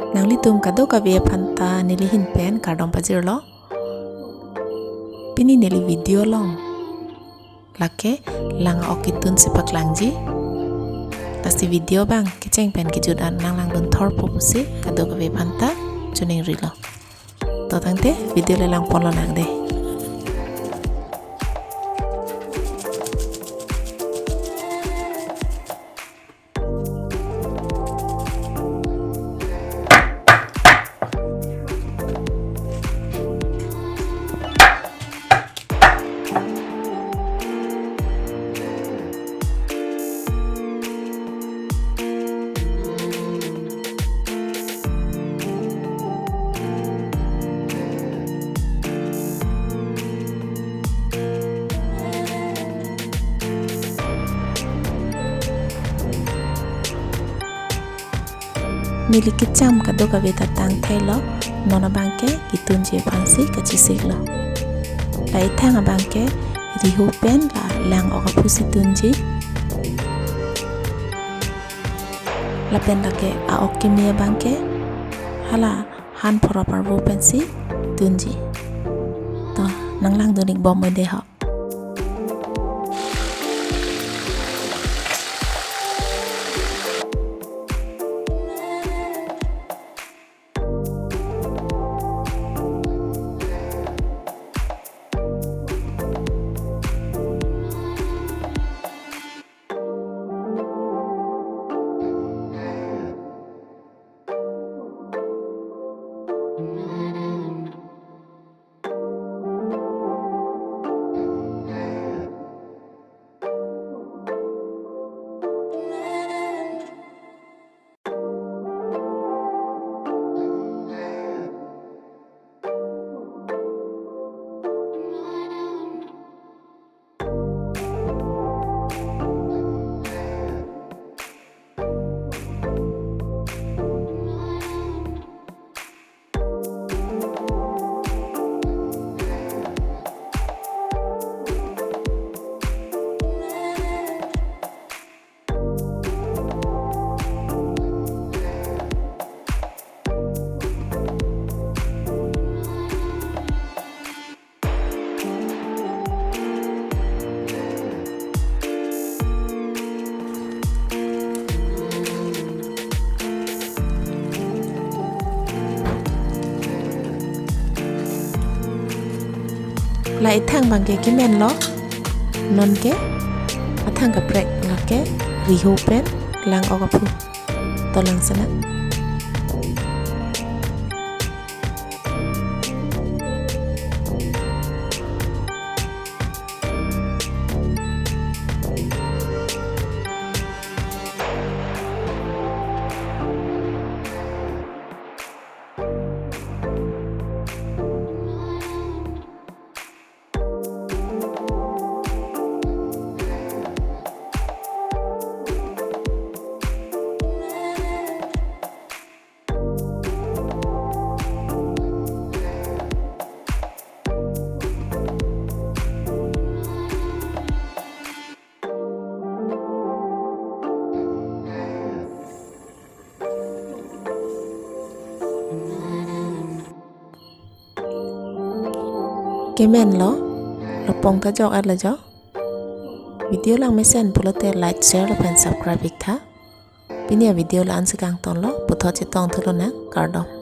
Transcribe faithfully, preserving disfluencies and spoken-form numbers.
Nanglitum kadokave aphan ta neli ahin pen kardom pajirlo. Pini neli video along lake lang a-ok ketun si paklangji. Lasi video abang kecheng pen kejut an nanglangdun thorpo pusi kadokave aphan ta choningrilo. To tangte video le langponlonang dei. Neli kecham kadokave ta tangthailo, non abangke ketunji aphansi kachesiklo. La ethang abangke riho pen la lang a-ok aphu si tunji. Lapen lake a-ok keme abangke hala han phorop arvo pensi tunji. To, nanglangdun-ikbom dei ho. La ethang abangke kemenlo, nonke athang kaprek lake riho pen lang a-ok aphu. To langsenang. Kemenlo, lapong kejok-etlo jo. Video langmesen pulote like, share lapen subscribe-iktha. Pini a-video la-ansi kangtonlo, puthot chetongthulonang, kardom.